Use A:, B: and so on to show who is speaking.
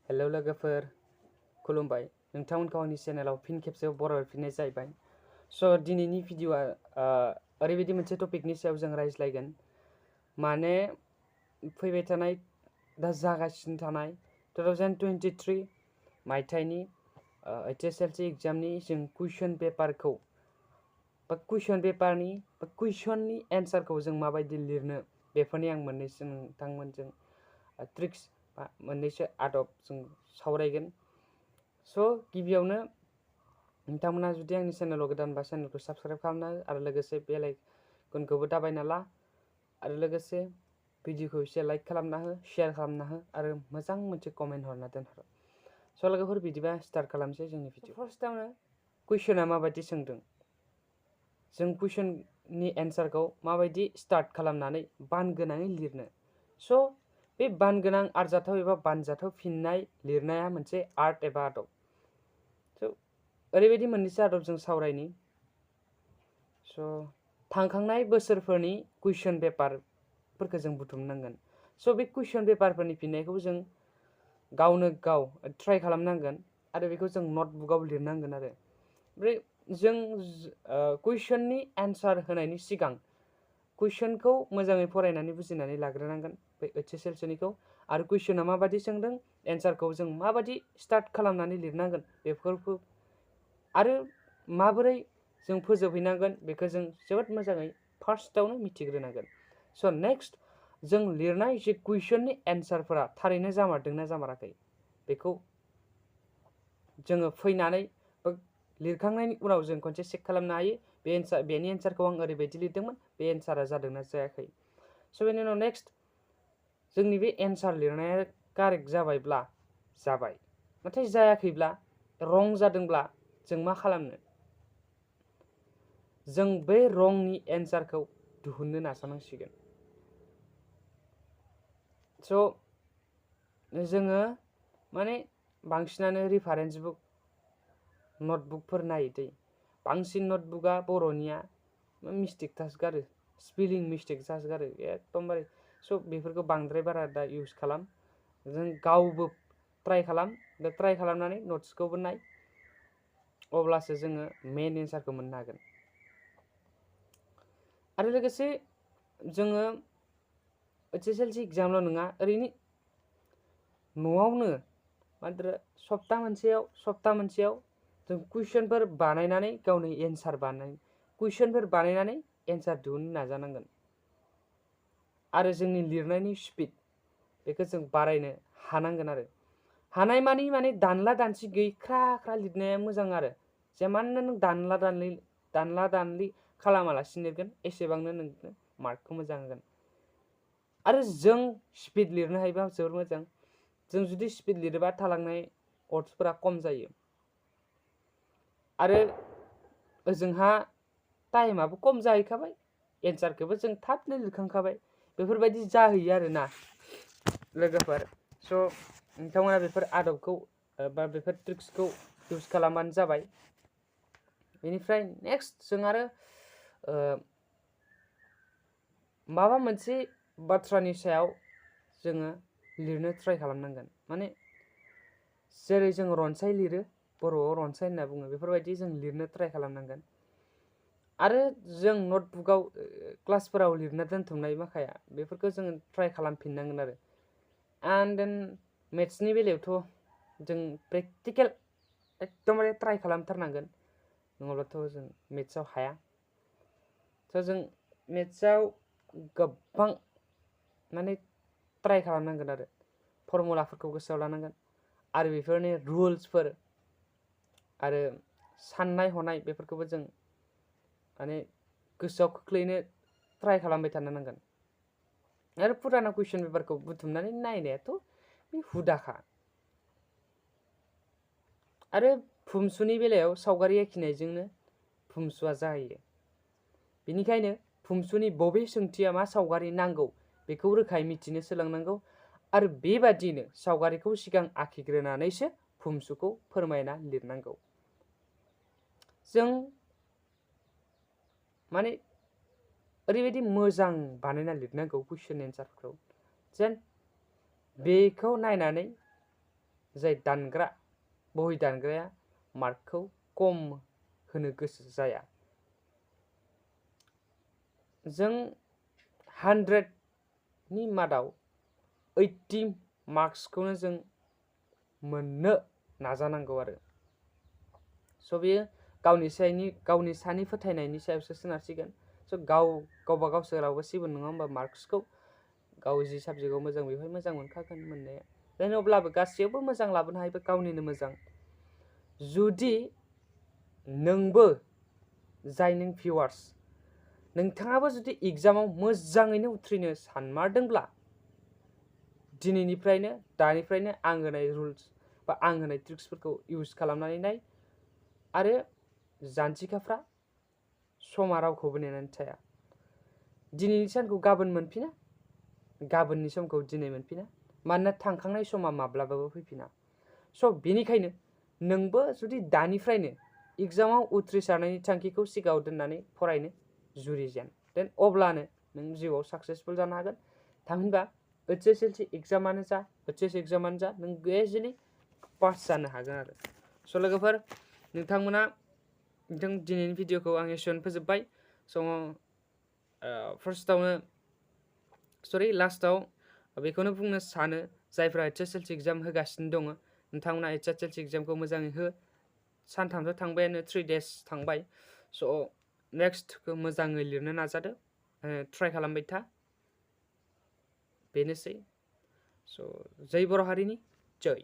A: Hello लोगोफोर खुलुमबाय नोंथांमोनखौ आंनि चेनेलाव फिन खेबसेयाव बरायफिननाय जाहैबाय स' दिनैनि भिडिअआ ओरैबायदि मोनसे टपिकनि सायाव जों रायज्लायगोन माने फैबाय थानाय दा जागासिनो थानाय 2023 मायथाइनि HSLC एग्जामनि जों कुइसन पेपारखौ बा कुइसन पेपारनि बा कुइसननि एन्सारखौ जों माबायदि लिरनो बेफोरनि आं मोननैसो नोंथांमोनजों ट्रिक्स मोननैसो आदब जों सावरायगोन स' गिबियावनो नोंथांमोना जुदि आंनि चेनेलाव गोदानबा चेनेलखौ साबस्क्राइब खालामना हो आरो लोगोसे बेल आइकनखौबो दाबायना ला आरो लोगोसे भिडिअखौ एसे लाइक खालामना हो शेयार खालामना हो आरो मोजां मोनसे कमेन्ट हरना दोनहर स' लोगोफोर बिदिबा स्टार्ट खालामसै जोंनि भिडिअ फार्स्टआवनो कुइसना माबायदि सोंदों जों कुइसननि एन्सारखौ माबायदि स्टार्ट खालामनानै बान गोनाङै लिरनो स' बे बान गोनां आरजाथाव एबा बानजाथाव फिननाय लिरनाया मोनसे आर्ट एबा आदब स' ओरैबायदि मोननैसो आदब जों सावरायनि स' थांखांनाय बोसोरफोरनि कुइसन पेपारफोरखौ जों बुथुमनांगोन स' बे कुइसन पेपारफोरनि फिननायखौ जों गावनो गाव ट्राइ खालामनांगोन आरो बेखौ जों नटबुकआव लिरनांगोन आरो ओमफ्राय जों कुइसननि एन्सार होनायनि सिगां कुइसनखौ मोजाङै फरायनानै बुजिनानै लाग्रोनांगोन बे HSLCनिखौ आरो कुइसना माबायदि सोंदों एन्सारखौ जों माबायदि स्टार्ट खालामनानै लिरनांगोन बेफोरखौ आरो माबोरै जों फोजोबहैनांगोन बेखौ जों जोबोद मोजाङै फार्स्टआवनो मिथिग्रोनांगोन स' नेक्स्ट जों लिरनाय जे कुइसननि एन्सारफोरा थारैनो जामारदोंना जामाराखै बेखौ जोङो फैनानै लिरखांनायनि उनाव जों खनसे चेक खालामनो हायो बेनि एन्सारखौ आं ओरैबायदि लिरदोंमोन बे एन्सारा जादोंना जायाखै स' बेनि उनाव नेक्स्ट जोंनि बे एन्सार लिरनाया कारेक्ट जाबायब्ला जाबाय नाथाय जायाखैब्ला रं जादोंब्ला जों मा खालामनो जों बे रंनि एन्सारखौ दिहुननो नाजानांसिगोन स' जोङो माने बांसिनानो रेफारेन्स बुक नटबुकफोर नायो दै बांसिन नटबुकआ बर'निया मिस्टेक थासगारो स्पेलिं मिस्टेक जासगारो एकदमबारे स' बेफोरखौ बांद्राय बारा दा इउज खालाम जों गावबो ट्राइ खालाम दा ट्राइ खालामनानै नट्सखौबो नाय अब्लासो जोङो मेन एन्सारखौ मोननो हागोन आरो लोगोसे जोङो HSLC एग्जामल' नङा ओरैनो न'आवनो मात्र सप्ता मोनसेयाव जों कुइसनफोर बानायनानै गावनि एन्सार कुइसनफोर बानायनानै एन्सार दिहुननो नाजानांगोन आरो जोंनि लिरनायनि स्पिड बेखौ जों बारायनो हानांगोन आरो हानाय माने दानला दानसि गैयै ख्रा ख्रा लिरनाया मोजां आरो जेमाननो नों दानला दानलि खालामालासिनो लिरगोन एसेबांनो नोंनो मार्कखौ मोजां होगोन आरो जों स्पिड लिरनो हायोबा जोबोर मोजां जों जुदि स्पिड लिरोबा थालांनाय वर्ड्सफोरा खम जायो आरो ओजोंहा टाइमाबो खम जाहैखाबाय एन्सारखौबो जों थाबनो लिरखांखाबाय बेफोरबायदि जाहैयो आरोना लोगोफोर स' नोंथांमोना बेफोर आदबखौ बा बेफोर ट्रिक्सखौ इउज खालामबानो जाबाय बेनिफ्राय नेक्स्ट जों आरो माबा मोनसे बाथ्रानि सायाव जोङो लिरनो ट्राइ खालामनांगोन माने जेरै जों रनसाय लिरो बर'आव रनसाय होनना बुङो बेफोरबायदि जों लिरनो ट्राइ खालामनांगोन आरो जों नटबुकआव क्लासफोराव लिरना दोनथुमनाय माखाया बेफोरखौ जोङो ट्राइ खालामफिननांगोन आरो एन्ड देन मेथ्सनि बेलायावथ' जों प्रेक्टिकेल एकदमबारे ट्राइ खालामथारनांगोन नङाब्लाथ' जों मेथ्सआव हाया स' जों मेथ्सआव गोबां माने ट्राइ खालामनांगोन आरो फर्मुलाफोरखौ गोसोआव लानांगोन आरो बेफोरनि रुल्सफोर आरो साननाय हनाय बेफोरखौबो जों माने गोसोआव खोख्लैनो ट्राइ खालामबाय थानो नांगोन आरो फुराना कुइसन पेपारखौ बुथुमनानै नायनायाथ' बे हुदाखा आरो भुमसुनि बेलायाव सावगारि आखिनायजोंनो भुमसुआ जाहैयो बेनिखायनो भुमसुनि बबे सोंथिया मा सावगारि नांगौ बेखौ रोखायै मिथिनो सोलोंनांगौ आरो बेबादिनो सावगारिखौ सिगां आखिग्रोनानैसो भुमसुखौ फोरमायना लिरनांगौ जों माने ओरैबायदि मोजां बानायना लिरनांगौ कुइसन एन्सारफोरखौ जेन बेखौ नायनानै जाय दानग्रा बहि दानग्राया मार्कखौ खम होनो गोसो जाया। जों 100 नि मादाव 80 मार्क्सखौनो जों मोननो नाजानांगौ आरो। स' बेयो गावनि सानि फोथायनायनि सायावसो सोनारसिगोन। स' गावबा गावसो रावबो सिबो नङा होमबा मार्क्सखौ गाव जि साबजेक्टआव मोजां बेवहाय मोजां मोनखागोन मोननाया। देन अब्लाबो गासैयावबो मोजां लाबोनो हायोबा गावनिनो मोजां। जुदि नोंबो जाय नों भिउवार्स नोंथाङाबो जुदि एग्जामाव मोजाङैनो उथ्रिनो सानमारदोंब्ला दिनैनिफ्रायनो दानिफ्रायनो आं होनाय रुल्स बा आं होनाय ट्रिक्सफोरखौ इउज खालामनानै नाय आरो जानजिखाफ्रा समा रावखौबो नेनानै थाया। दिनैनि सानखौ गाबोन मोनफिना, गाबोननि समखौ दिनै मोनफिना, मानोना थांखांनाय समा माब्लाबाबो फैफिना। स' बेनिखायनो नोंबो जुदि दानिफ्रायनो एग्जामाव उथ्रिसारनायनि थांखिखौ सिगाङाव दोननानै फरायनो जुरिजेन, देन अब्लानो नों जिउआव साक्सेसफुल जानो हागोन। थामहिनबा HSLC एग्जामानो जा HS एग्जामानो जा नों इजिलि पास जानो हागोन आरो। स' लोगोफोर नोंथांमोना दिनैनि भिडिअखौ आं एसेयावनो फोजोब्बाय। स' लास्टाव बेखौनो बुंनो सानो जायफ्रा HSLC एग्जाम होगासिनो दङ नोंथांमोना HSLC एग्जामखौ मोजाङै हो। सानथामसो थांबायानो 3 days थांबाय। स' नेक्स्टखौ मोजाङै लिरनो नाजादो, ट्राइ खालामबाय था। बेनोसै। स' जै बर' हारिनि जै।